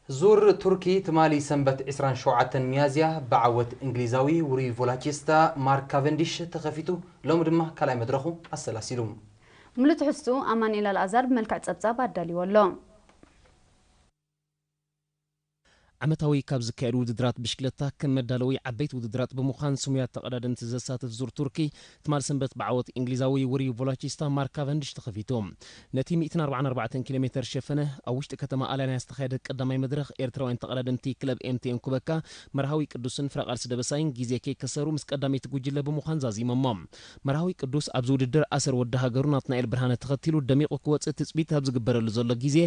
ዙር ቱርኪ ትማሊ ሰንበት ዕስራን ሸውዓተን ሚያዝያ ብዓወት እንግሊዛዊ ውሩይ ቮላቺስታ ማርክ ካቨንዲሽ ተኸፊቱ፣ ሎሚ ድማ ካልኣይ መድረኹ ኣሰላሲሉ። ሙሉእ ትሕዝትኡ ኣማኑኤል ኣልኣዛር ብመልክዕ ጸብጻብ ኣዳልይዎ ኣሎ። ዓመታዊ ካብ ዝካየዱ ውድድራት ብሽክለታ ከም መዳለዊ ዓበይቲ ውድድራት ብምዃን ስሙያት ተቐዳደምቲ ዘሳትፍ ዙር ቱርኪ ትማል ሰንበት ብዓወት እንግሊዛዊ ውሩይ ቮላቺስታ ማርክ ካቨንዲሽ ተኸፊቱ። ነቲ ሚእትን ኣርባዓን ኣርባዕተን ኪሎ ሜተር ሸፈነ ኣብ ውሽጢ ከተማ ኣላንያ ዝተኻየደ ቀዳማይ መድረኽ ኤርትራውያን ተቐዳደምቲ ክለብ ኤምቲኤን ኩበካ መርሃዊ ቅዱስን ፍረቓልሲ ደበሳይን ግዜ ከይከሰሩ ምስ ቀዳመይቲ ጉጅለ ብምዃን ዛዚሞሞ። መርሃዊ ቅዱስ ኣብዚ ውድድር ኣሰር ወዲ ሃገሩ ናትናኤል ብርሃነ ተኸቲሉ ደሚቑ ክወጽእ ትጽቢት ኣብ ዝግበረሉ ዘሎ ግዜ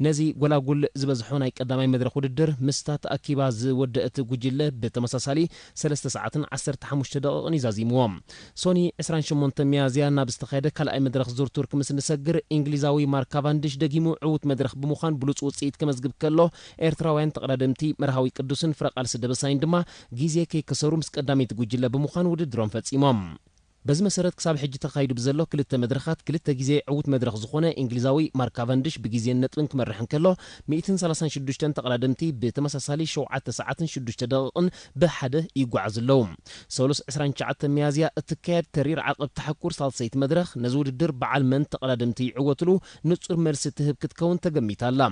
ነዚ ጎላጉል ዝበዝሖ ናይ ቀዳማይ መድረኽ ውድድር ምስታ ተኣኪባ ዝወደአት ጉጅለ ብተመሳሳሊ ሰለስተ ሰዓትን ዓሰርተ ሓሙሽተ ደቂቕን እዩ ዛዚምዎ። ሶኒ ዕስራን ሸሞንተ ሚያዝያ ናብ ዝተኻየደ ካልኣይ መድረኽ ዙር ቱርክ ምስ ንሰግር፣ እንግሊዛዊ ማርክ ካቫንዲሽ ደጊሙ ዕዉት መድረኽ ብምዃን ብሉጽ ውጽኢት ከመዝግብ ከሎ፣ ኤርትራውያን ተቐዳደምቲ መርሃዊ ቅዱስን ፍረቓልሲ ደበሳይን ድማ ግዜ ከይከሰሩ ምስ ቀዳመይቲ ጉጅለ ብምዃን ውድድሮም ፈጺሞም። በዚ መሰረት ክሳብ ሕጂ ተኻይዱ ብዘሎ ክልተ መድረኻት ክልተ ግዜ ዕዉት መድረኽ ዝኾነ እንግሊዛዊ ማርክ ካቨንድሽ ብግዜን ነጥብን ክመርሕ እንከሎ፣ ሚእትን ሰላሳን ሽዱሽተን ተቐዳደምቲ ብተመሳሳሊ ሸውዓተ ሰዓትን ሽዱሽተ ደቂቕን ብሓደ ይጓዓዙ ኣለዉ። ሰሉስ ዕስራን ትሽዓተን ሚያዝያ እትካየድ ተሪር ዓቐብ ተሓኩር ሳልሰይቲ መድረኽ ነዚ ውድድር በዓል መን ተቐዳደምቲ ይዕወትሉ ንጹር መልሲ ትህብ ክትከውን ተገሚታ ኣላ።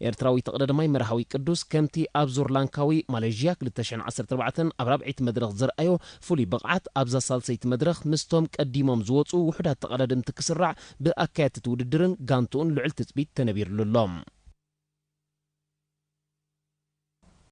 ኤርትራዊ ተቐዳዳማይ መርሃዊ ቅዱስ ከምቲ ኣብ ዙር ላንካዊ ማሌዥያ ክልተ ሽሕን ዓሰርተ ኣርባዕተን ኣብ ራብዐይቲ መድረኽ ዘርኣዮ ፍሉይ ብቕዓት ኣብዛ ሳልሰይቲ መድረኽ ምስቶም ቀዲሞም ዝወጹ ውሑዳት ተቐዳደምቲ ክስራዕ ብኣካየድቲ እቲ ውድድርን ጋንትኡን ልዑል ትጽቢት ተነቢርሉ ኣሎ።